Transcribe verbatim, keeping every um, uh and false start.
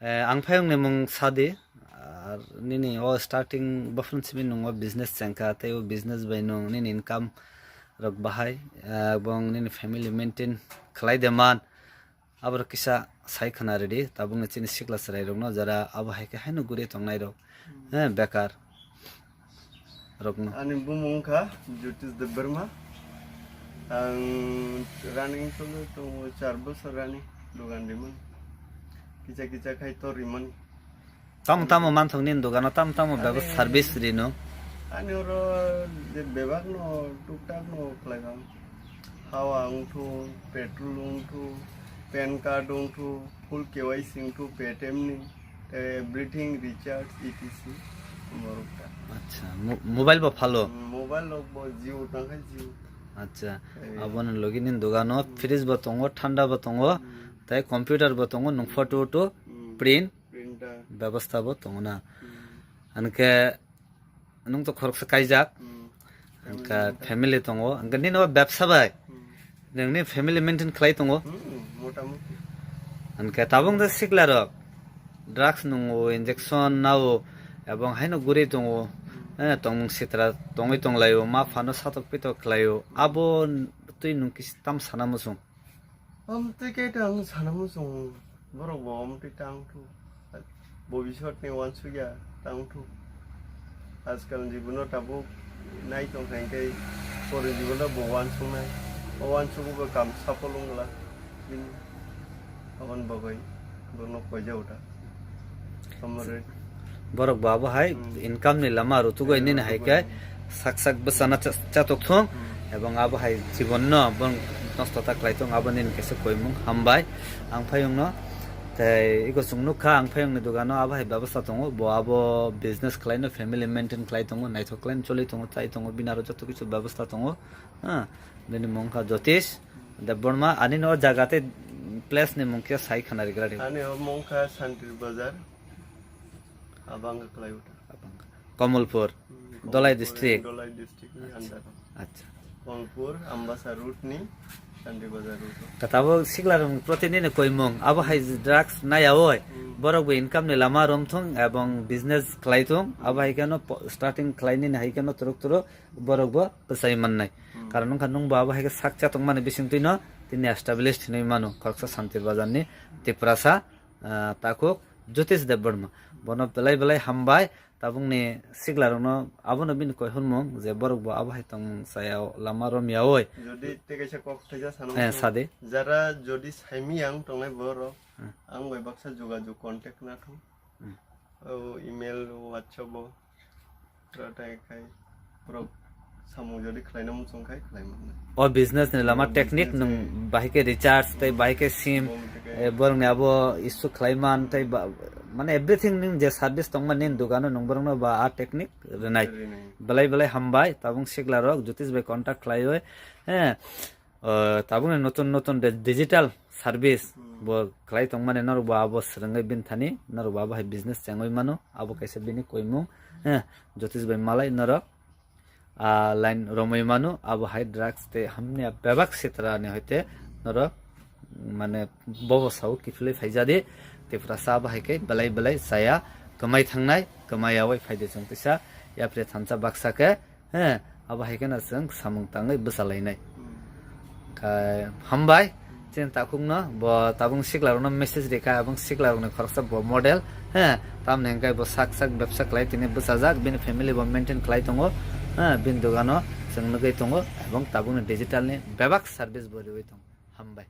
Eh, ang phayung ni mung sadi, ar nini o starting bophron simi nung o business chengkha, tei o business bai nung nini income rok bahai, eh, ebong nini family maintain khlai de man, aborok kisa sai khna rwdi, tabukni chini sikla chwrai rokno jara abo hai khe haino guri tongnai rok, eh, bekar. Rokno. Ani bumung wngkha Jyotish Debbarma. Ang running cholo tongo char bosor rani dogan rimani. Kisa kisa khai to rimani. Tamo tamo manthok nini dogano tamo tamo bebak Ani service rino. Ani oro je bebak no tuktak no khlai bang. Hawa wngthu, petrol wngthu, pan card wngthu, full K Y C wngthu, Paytm ni. Tei everything recharge, et cetera. Borok ta. Acha, mo-, mobile bo phalo? Mm, mobile rok bo Jio tangkha Jio. Acha, Eh. Aboni logi nini dogano fridge bo tongo, thanda bo tongo, Mm. Tei computer bo tongo, nung photo to Mm. Print Printer. Bebostha bo tongo na. Mm. Anke Nung to khoroksa kaijak. Hmm. Hwnkhe family tongo. Hwnkhe nini o bebsa bai. Hmm. Nungni family maintain khlai tongo. Hmm, motamuti. Hwnkhe tabuk de sikla rok drugs nungo, injection nao, ebong haino guri tongo. Hmm. Eh, tongmung sitra tongwi tonglaio, ma phano satok pitok khlaio. Abo twi nung kis-, tam sana muchung. Amtwi khe ta ang sana muchung borok bo amtwi tang thu. Bobiswt ni uansukya tang thu. Ajkal ni jibono tabuk nai tong kha hwnkhe pori jibono bo uansuknai. O uansukgo bo kam sapol wngla. Bini aboni bagwi borokno koijao ta. Amore. Borok bo abo hai Hmm. income ni lama rutugwi Hmm, nini hai rutugwi. Khe sak sak bwsana cha-, chatok thung Hmm. ebong abo hai jibon no bong nosto ta khlai thung abo nini kaisa koimung hambai ang phayung no tei iko chwng nukha ang phayung ni dogano abo hai bebasta tongo bo abo business khlai no family maintain khlai tongo naithok khlai no choli tongo chai tongo bini aro joto kisu bebasta tongo ha bini mung kha Jyotish Debbarma ani no jaga tei place ni mung khe sai khana rigra di. Ani o mung kha Santir Bazar. Abang khlai uta. Komolpur, Hmm, Dolai Komolpur, district. Dolai district ni Acha. Under. Acha. Komolpur, Ambasa route ni, Santir Bazar route. Katabo sikla rung protini ni koimung. Abo hai drugs naya oi. Hmm. Borok bo income ni lama rom thung ebong business khlai thung. Abo hai khe no po-, starting khlai nini hai khe no turuk turuk borok bo bwsai mannai. Hmm. Karon wngkha nung bo abo hai khe sak chatok mani bising twi no tini established hinwi mano. Khoroksa Santir Bazar ni Tiprasa ah, takhuk Jyotish Debbarma. Bono belai belai hambai, tabukni siklarokno abono bini koi hwnmung je borok bo abo hai tong saya lama romya oi. Jodi tei kaisa kok thaisa sana Eh, muchung, sadi. Jara jodi saimiyang tongnai borok, Hmm. ang bai baksa jogajog contact na thung. Hmm. O email, WhatsApp o. Pura tai khai borok samung jodi khlaina muchung khai khlai mannai. O business ni lama O technique business nung ni bahai khe recharge tei Hmm. bahai khe sim, Bom tei eh, borok ni abo issue khlai man tei ba, mane everything ning je service tong man nini dogano nung borok no ba a technique rwnai. Rwnai. Belai belai hambai tabung sikla rok Jyotish bai contact khlai oi. Eh, O, tabukni notun notun de-, digital service Hmm. bo khlai tongmani norok bo abo swrwngwi bini thani norok bo abo hai business chengwi mano abo kaisa bini koimung, eh, Jyotish bai malai norok, ah, line romwi mano abo hai drugs tei hamya bebak sitra ni hoite norok mane bobo sao kiphilwi phaijadi Tiprasa abo hai khe belai belai chaya kwmai thangnai kwmai yawi phaidi chwng tisa yapri thansa baksa khe. He, abo hai kheno chwng samung tangwi bwchalainai. Hmm. Khe hambai, chini takhukno bo tabung siklarokno message rikha, abong siklarokni khoroksa bo model, he, tamni hwnkhe bo sak sak bebsa khlai tini bwchajak, bini family bo maintain khlai tongo, he, bini dogano chwng nugwi tongo, ebong tabukni digital ni bebak service bo riwi tongo. Hambai.